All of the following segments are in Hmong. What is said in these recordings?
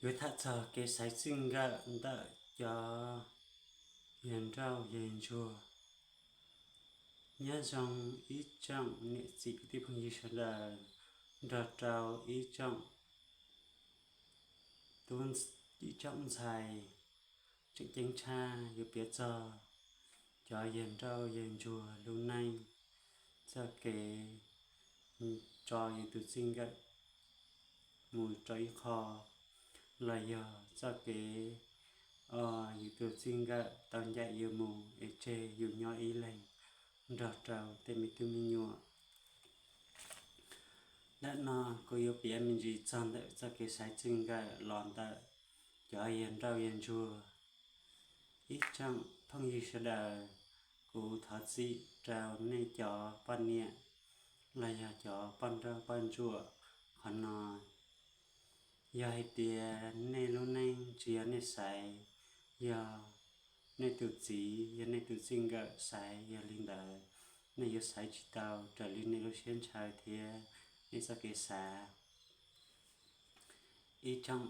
Yuav tham txog kev xaiv txij nkawm ntawm cov yawg nrauj yawg ntsuag. Nyob zoo ib tsoom niam txiv kwv tij phooj ywg sawv daws, nrog rau ib tsoom tub, ib tsoom ntxhais. Tseem ceeb tshaj yuav piav txog cov yawg nrauj yawg ntsuag lub neej, txoj kev tso yus tus txij nkawm mus rau ib qho, los yog txoj kev yus tus txij nkawm tau ncaim yus mus es tseg yus nyob ib leeg nrog rau tej me tub me nyuam. Ntawm no kuv yuav piav me ntsis txog ntawm txoj kev xaiv txij nkawm los ntawm cov yawg nrauj yawg ntsuag. Ib tsoom phooj ywg sawv daws, kuv thov txim rau nej cov poj niam los yog cov poj nrauj poj ntsuam qhov no. Yog hais tias nej lub neej tsis yog nej xaiv, yog nej tus txiv, yog nej tus txij nkawm xaiv, yog li ntawd nej yuav xaiv tsis tau raws li nej lub siab ntshaw thiab nej txoj kev xav. Ib tsoom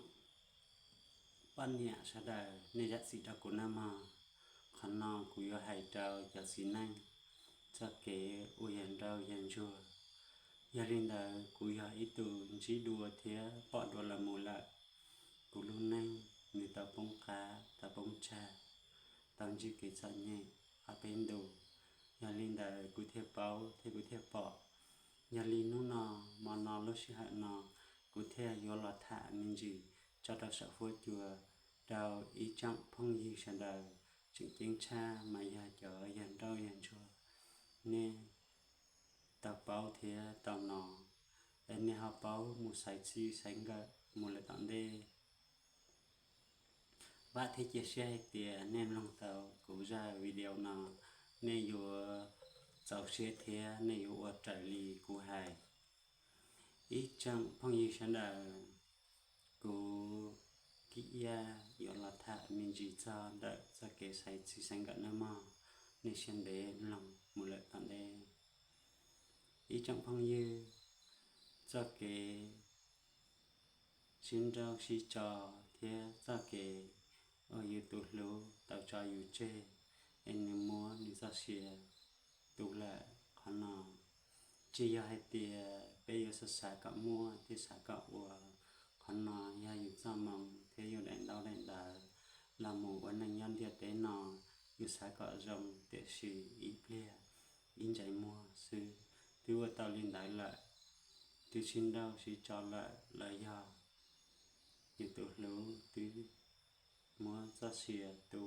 poj niam sawv daws, nej zam txim rau kuv nawb mog. Qhov no kuv yuav hais rau cov txiv neej txoj kev ua yawg nrauj yawg ntsuag. Yog li ntawd kuv yog ib tug ntsib dua thiab pom dua los mus lawm. Kuv lub neej nws tau poob qab tau poob tsag, tau ntsib kev txom nyem ob peb ntus. Yog li ntawd kuv thiaj paub thiab kuv thiaj pom. Yog li hnub no, mo no lub sij hawm no, kuv thiaj yuav los tham me ntsis tso rau saum huab cua rau ib tsoom phooj ywg sawv daws. Tseem ceeb tshaj mas yog cov yawg nrauj yawg ntsuag, nej tau paub thiab tau hnov, es nej ho paub mus xaiv txij xaiv nkawm mus lawm tom ntej. Vam thiab cia siab hais tias nej mloog tau kuv zaj video no, nej yuav txaus siab thiab nej yuav ua raws li kuv hais. Ib tsoom phooj ywg sawv daws, kuv Kim Yaj yuav los tham me ntsis txog ntawm txoj kev xaiv txij xaiv nkawm nawb mog, nej siab ntev mloog mus lawm tom ntej. Ib tsoom phooj ywg, txoj kev sib nrauj sib tso thiab txoj kev uas yus tus hlub tau tso yus tseg es nws muab nws txoj sia tu lawm, qhov no tsis yog hais tias peb yuav xav xav kom muaj thiab xav kom ua. Qhov no yog yus txoj moo thiab yus daim ntaub daim ntawv los mus ua neej nyob ntiaj teb no, yus xav kom zoo, tiam sis ib pliag ib ntsais muag xwb twb ua tau li ntawd lawm, twb sib nrauj sib tso lawm los yog yus tus hlub twb muab txoj sia tu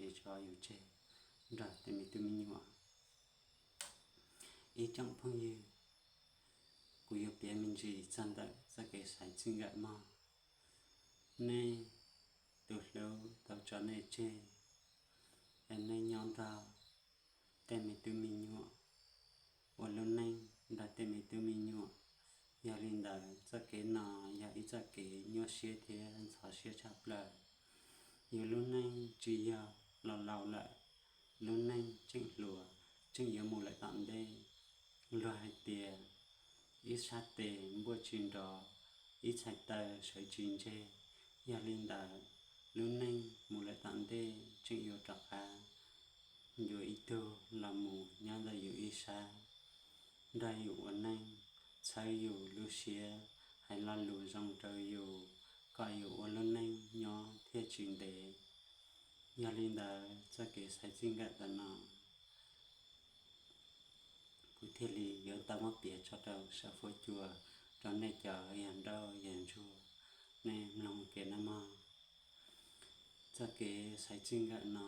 es tso yus tseg nrog tej me tub me nyuam. Ib tsoom phooj ywg, kuv yuav piav me ntsis txog ntawm txoj kev xaiv txij nkawm mog. Nej tus hlub tau tso nej tseg, es nej nyob nrog tej me tub me nyuam, ua lub neej nrog tej me tub me nyuam. Yog li ntawd txoj kev no yog ib txoj kev nyuaj siab thiab ntxhov siab tshaj plaws. Yus lub neej tsis yog los laus lawm, lub neej tseem hluas, tseem yuav mus lawm tom ntej. Luag hais tias ib sab tes npuaj tsis nrov, ib txhais taw sawv tsis ntseg. Yog li ntawd, lub neej mus lawm tom ntej tseem yuav rov qab yuav ib tug los mus nyob ntawm yus ib sab, nrog yus ua neej, txhawb yus lub siab, hais lo lus zoo rau yus, kom yus ua lub neej nyob thiaj tsis ntev. Yog li ntawd txoj kev xaiv txij nkawm ntawm no kuv thiaj li yuav tau muab piav tso rau saum huab cua rau nej cov yawg nrauj yawg ntsuag, nej mloog ua ke nawb mog. Txoj kev xaiv txij nkawm no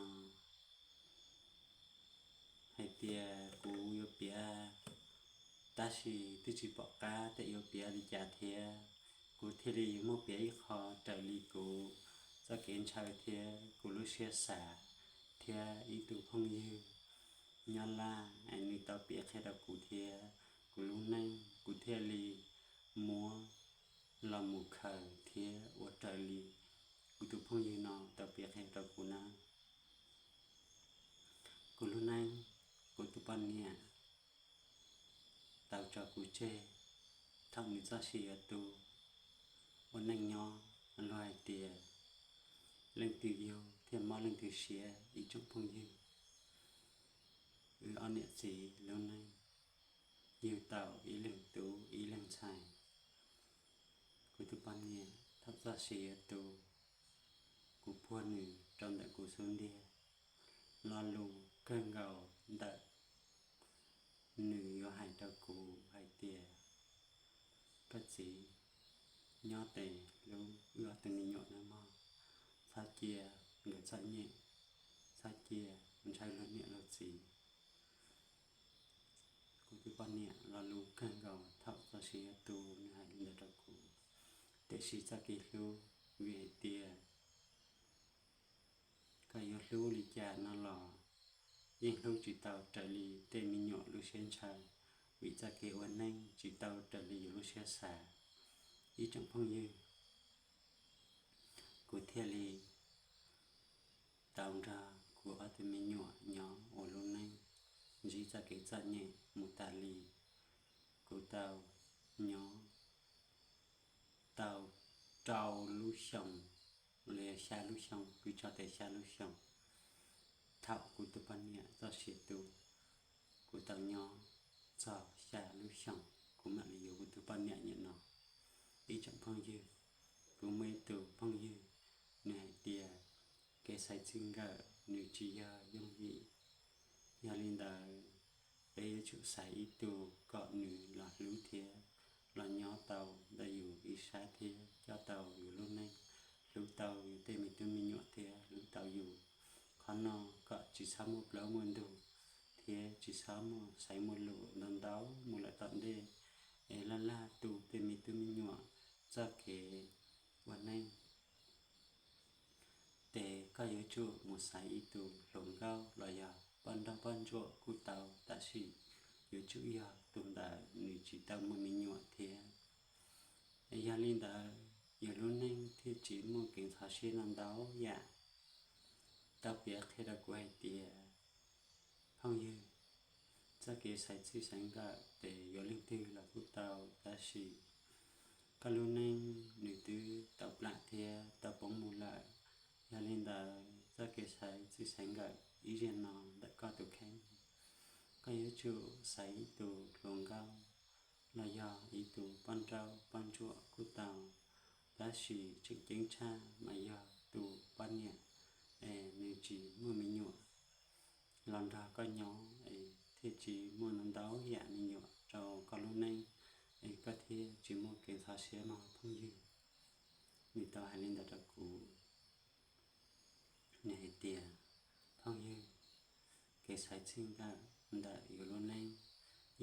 hais tias kuv yuav piav, tab sis twb tsis pom qab tias yuav piav li cas thiab, kuv thiaj li yuav muab piav ib qho raws li kuv txoj kev ntshaw thiab kuv lub siab xav, thiab ib tug phooj ywg nyob Laj es nws tau piav qhia rau kuv thiab. Kuv lub neej kuv thiaj li muab los mus khaws thiab ua raws li kuv tus phooj ywg no tau piav qhia rau kuv na. Kuv lub neej, kuv tus poj niam tau tso kuv tseg thaum nws txoj sia yuav tu ua neej nyob. luag hais tias leej twg yug thiaj mob leej twg siab ib tsoom phooj ywg. Wb ob niam txiv lub neej yug tau ib leeg tub ib leeg ntxhais. Kuv tus poj niam thaum txoj sia yuav tu, kuv puag nws rau ntawm kuv xub ntiag. Lo lus kawg nkaus ntawm nws yuav hais rau kuv hais tias, koj txiv, nyob tes hlub wb ob tug me nyuam nawb mog, txhob cia nkawd txom nyem, txhob cia ntshaw luag niam luag txiv. Kuv tus poj niam lo lus kawg nkaus thaum txoj sia yuav tu nws hais li ntawd rau kuv. Tiam sis txoj kev hlub, vim hais tias koj yuav hlub li cas no los yeej hlub tsis tau raws li tej me nyuam lub siab ntshaw, vim txoj kev ua neej tsis tau raws li yus lub siab xav. Ib tsoom phooj ywg, kuv thiaj li tau nrog kuv ob tug me nyuam nyob ua lub neej ntsib txoj kev txom nyem mus tas li. Kuv tau nyob tau rau lub xyoo, los yog xya lub xyoo, kuv tso tes xya lub xyoo. Thaum kuv tus poj niam txoj sia tu, kuv tau nyob txog xya lub xyoo, kuv mam li yuav kuv tus poj niam nyem no. Ib tsoom phooj ywg, kuv muaj ib tug phooj ywg, nws hais tias kev xaiv txij nkawm nws tsis yog yooj yim. Yog li ntawd, peb yuav tsum xaiv ib tug kom nws los hlub thiab los nyob tau ntawm yus ib sab thiab coj tau yus lub neej, hlub tau yus tej me tub me nyuam thiab hlub tau yus. Qhov no kom tsis txhob muaj plaub muaj ntug thiab tsis txhob muaj xaiv muaj lus ntau ntau mus lawm tom ntej, es laj laj tu tej me tub me nyuam txoj kev ua neej. Ces koj yuav tsum mus xaiv ib tug hluas nkauj los yog poj nrauj poj ntsuam kuj tau, tab sis yuav tsum yog tus ntawd nws tsis tau muaj me nyuam thiab. Yog li ntawd, yus lub neej thiaj tsis muaj kev ntxhov siab no ntau yam. Tau piav qhia rau kuv hais tias, phooj ywg, txoj kev xaiv txij xaiv nkawm ces yuav leej twg los kuj tau, tab sis koj lub neej nws twb tau plam thiab tau poob mus lawm. Yog li ntawd, txoj kev xaiv txij xaiv nkawm ib zaug no ntawm koj tus kheej, koj yuav tsum xaiv ib tus hluas nkauj los yog ib tus poj nrauj poj ntsuam kuj tau, tab sis tseem ceeb tshaj mas yog tus poj niam es nws tsis muaj me nyuam los nrog koj nyob es thiaj tsis muaj ntau yam me nyuam rau koj lub neej, es koj thiaj tsis muaj kev ntxhov siab mog phooj ywg. Nws tau hais li ntawd rau kuv. Nws hais tias, phooj ywg, kev xaiv txij nkawm ntawm yus lub neej,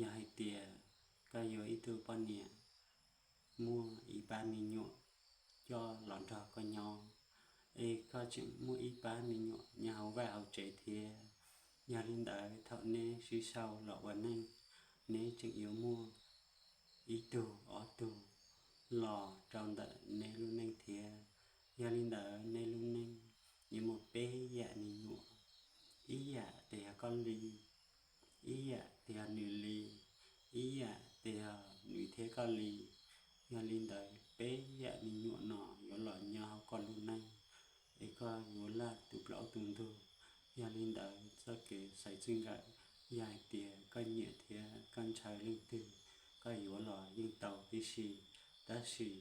yog hais tias koj yuav ib tug poj niam muaj ib pab me nyuam coj los nrog koj nyob, es koj tseem muaj ib pab me nyuam nyob hauv vaj hauv tsev thiab. Yog li ntawd, thaum neb sib sau los ua neej, neb tseem yuav muaj ib tug ob tug los rau ntawm neb lub neej thiab. Yog li ntawd, neb lub neej yuav muaj peb yam me nyuam, ib yam tes yog koj li, ib yam tes yog nws li, ib yam tes yog nws thiab koj li. Yog li ntawd, peb yam me nyuam no yuav los nyob hauv koj lub neej, es koj yuav laj tu plaub tu ntug. Yog li ntawd, txoj kev xaiv txij nkawm, yog hais tias koj nyiam thiab koj ntshaw leej twg, koj yuav los yeej tau tib si, tab sis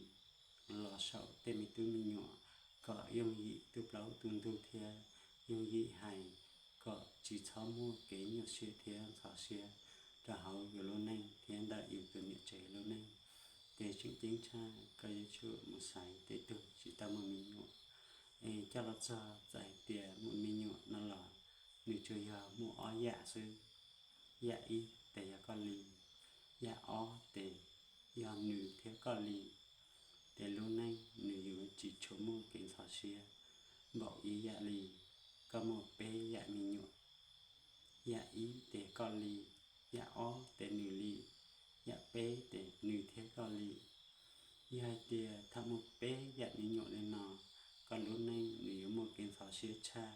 los saum tej me tub me nyuam kom yooj yim tu plaub tu ntug thiab yooj yim hais, kom tsis txhob muaj kev nyuaj siab thiab ntxhov siab rau hauv yus lub neej thiab ntawm yus tus niam tsev lub neej. Ces tseem ceeb tshaj koj yuav tsum mus xaiv tej tug tsis tau muaj me nyuam, es coj los txog txawm hais tias muaj me nyuam no los nws tsuas yog muaj ob yam xwb. Yam ib tes yog koj li, yam ob tes yog nws thiab koj li. Ces lub neej nws yuav tsis tshua muaj kev ntxhov siab npaum ib yam li koj muaj peb yam me nyuam. Yam ib tes koj li, yam ob tes nws li, yam peb tes nws thiab koj li. Yog hais tias thaum muaj peb yam me nyuam li no, koj lub neej nws yuav muaj kev ntxhov siab tshaj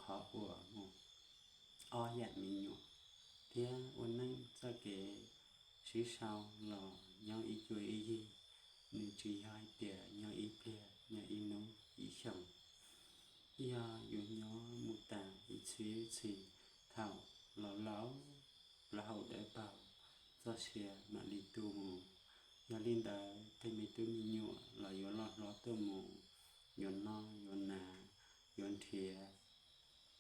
qhov uas muaj ob yam me nyuam. Thiab ua neej txoj kev sib sau los nyob ib cuab ib yig, nws tsis yog hais tias nyob ib pliag nyob ib Yog yuav nyob mus tas ib txhis txhis thaum los laus, plaub hau dawb paug, txoj sia mam li tu mus. Yog li ntawd tej me tub me nyuam los yuav loj hlob tuaj mus, yuav noj yuav hnav, yuav nrhiav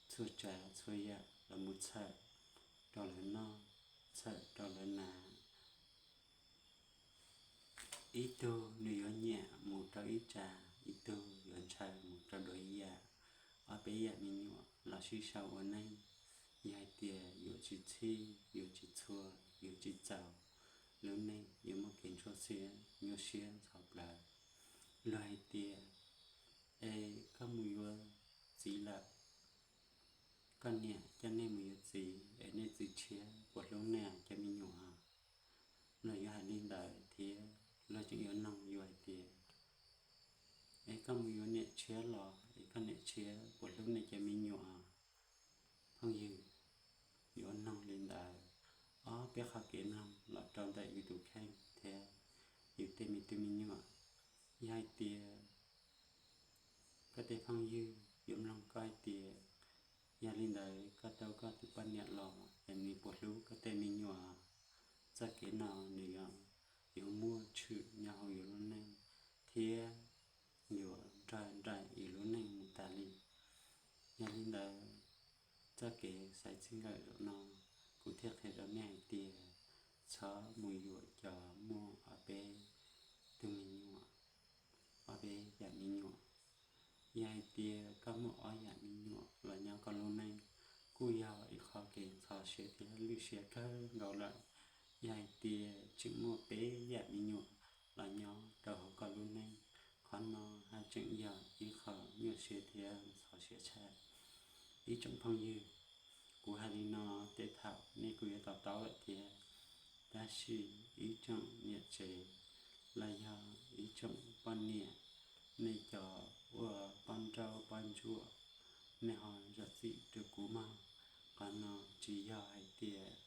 txhua tsav txhua yam los mus txhawm rau lawv noj, txhawm rau lawv hnav. Ib tug nws yuav nyiam mus rau ib tsav, ib tug yuav ntshaw mus rau dua ib yam. Ob peb yam me nyuam los sib sau ua neej, yog hais tias yuav tsis txhij, yuav tsis txhua, yuav tsis txaus, lub neej yuav muaj kev ntsuab xiab nyuaj siab ntxhov plawv. Luag hais tias, es koj mus yuav txiv lawm, koj niam coj nej mus yuav txiv es nej txiv tshiab puas hlub nej cov me nyuam? Luag yuav hais li ntawd thiab luag tseem yuav noog yus hais tias, es koj mus yuav niam tshiab los es koj niam tshiab puas hlub nej cov me nyuam? Phooj ywg, yuav noog li ntawd, ob peb qhov kev noog los rau ntawm yus tus kheej thiab yus tej me tub me nyuam. Yog hais tias koj tej phooj ywg yuav mloog koj hais tias, yog li ntawd koj tau koj tus poj niam los es nws puas hlub koj tej me nyuam? Txoj kev no nws yuav, yuav muaj tshwm nyob hauv yus lub neej thiab yuav nrog nraim yus lub neej mus tas li. Yog li ntawd, txoj kev xaiv txij nkawm zaum no, kuv thiaj qhia rau nej hais tias txhob mus yuav cov muaj ob peb tug me nyuam, ob peb yam me nyuam. Yog hais tias koj muaj ob yam me nyuam los nyob koj lub neej, kuj yog ib qho kev ntxhov siab thiab lwj siab kawg nkaus lawm. Yog hais tias tseem muaj peb yam me nyuam los nyob rau hauv koj lub neej, qhov no haj tseem yog ib qho nyuaj siab thiab ntxhov siab tshaj. Ib tsoom phooj ywg, kuv hais li no tej thaum nej kuj yuav to taub lawm thiab, tab sis ib tsoom niam tsev los yog ib tsoom poj niam, nej cov ua poj nrauj poj ntsuam, nej ho zam txim rau kuv mog. Qhov no tsis yog hais tias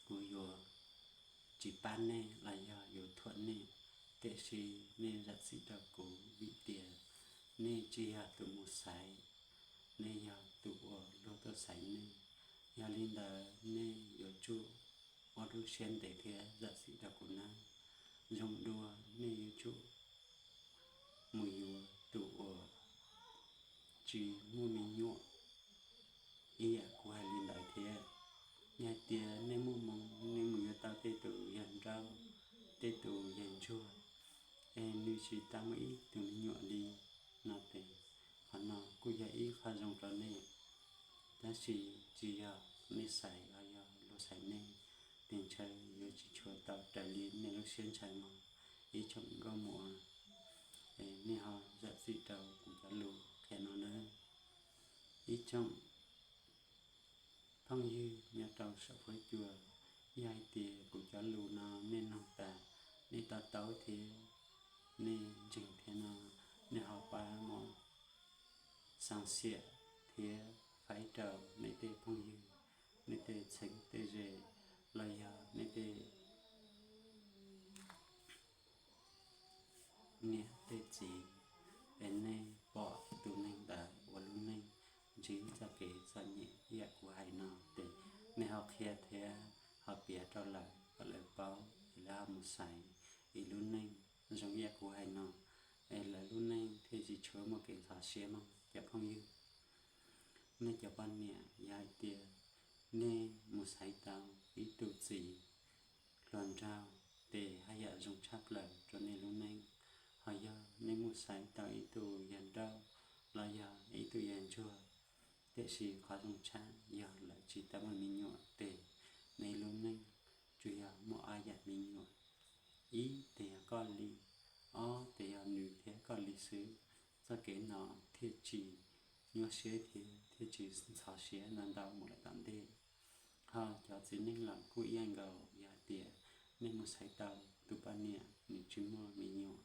kuv yuav tsis pab nej los yog yuav thuam nej, tiam sis nej zam txim rau kuv vim tias nej tsis yog tus mus xaiv, nej yog tus uas luag tuaj xaiv nej. Yog li ntawd nej yuav tsum ua lub siab ntev thiab zam txim rau kuv nawb. Zoo dua nej yuav tsum mus yuav tus uas tsis muaj me nyuam ib yam kuv hais li ntawd thiab. Yog hais tias nej muaj moo nej mus yuav tau tej tus yawg nrauj, tej tus yawg ntsuag, es nws tsis tau muaj ib tug me nyuam li no ces qhov no kuj yog ib qho zoo rau nej. Tab sis tsis yog nej xaiv los yog luag xaiv nej, ces ntshe yuav tsis tshua tau raws li nej lub siab ntshaw mog ib tsoom nkauj muam. Es nej ho zam txim rau kuv cov lus qhia no nawb. Ib tsoom phooj ywg nyob rau saum huab cua, yog hais tias kuv cov lus no nej noog tas, nej to taub thiab nej ntseeg thiab no, nej ho pab muab xav xiam thiab faib rau nej tej phooj ywg, nej tej txheeb tej ze, los yog nej tej niam tej txiv, es nej pom tus neeg ntawd ua lub neej ntsib txoj kev txom nyem ib yam kuv hais no ces nej ho qhia thiab ho piav rau lawv kom lawv paub es lawv ho mus xaiv ib lub neej zoo ib yam kuv hais no, es lawv lub neej thiaj tsis tshua muaj kev ntxhov siab mog cov phooj ywg. Nej cov poj niam, yog hais tias nej mus xaiv tau ib tug txiv hluas nraug, ces haj yam zoo tshaj plaws rau nej lub neej. Ho yog nej mus xaiv tau ib tug yawg nrauj los yog ib tug yawg ntsuag, tiam sis qhov zoo tshaj yog lawv tsis tau muaj me nyuam, ces nej lub neej tsuas yog muaj ob yam me nyuam. Ib ces yog koj li, ob ces yog nws thiab koj li xwb. Txoj kev no thiaj tsis nyuaj siab thiab thiaj tsis ntxhov siab ntau ntau mus lawm tom ntej. Ho cov txiv neej los kuj ib yam nkaus, yog hais tias nej mus xaiv tau tus poj niam nws tsis muaj me nyuam,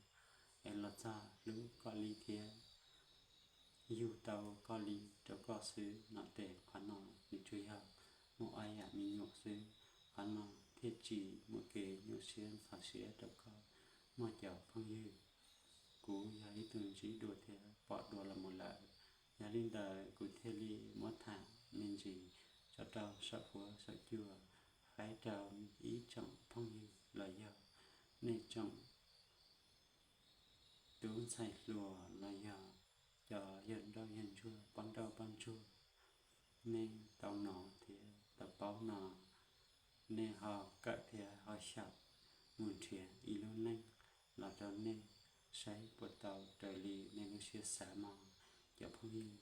es los txog hlub koj li thiab yug tau koj li rau koj xwb no, ces qhov no nws tsuas yog muaj ob yam me nyuam xwb. Qhov no thiaj tsis muaj kev nyuaj siab ntxhov siab rau koj mog cov phooj ywg. kuv yog ib tug ntsib dua thiab pom dua los mus lawm. Yog li ntawd kuv thiaj li muab tham me ntsis tso rau saum huab saum cua, faib rau ib tsoom phooj ywg los yog nej tsoom tub ntxhais hluas los yog cov yawg nrauj yawg ntsuag poj nrauj poj ntsuag, nej tau hnov thiab tau paub no, nej ho kawm thiab ho xyaum mus nrhiav ib lub neej los rau nej saib puas tau raws li nej lub siab xav mog cov phooj ywg.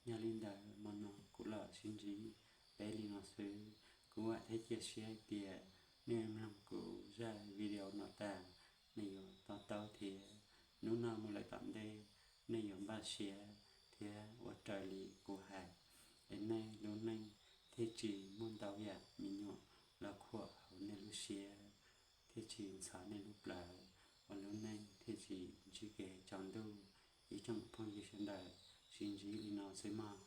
Yog li ntawd hmo no kuv los sib ntsib peb li no xwb. Kuv vam thiab cia siab hais tias nej mloog kuv zaj video no tas, nej yuav to taub thiab hnub no mus lawm tom ntej nej yuav npaj siab thiab ua raws li kuv hais, es nej lub neej thiaj tsis muaj ntau yam me nyuam los khuam hauv nej lub siab, thiaj tsis ntxhov nej lub plawv, ua lub neej thiaj tsis ntsib kev tsaus ntuj. Ib tsoom phooj ywg sawv daws, sib ntsib li no xwb mog.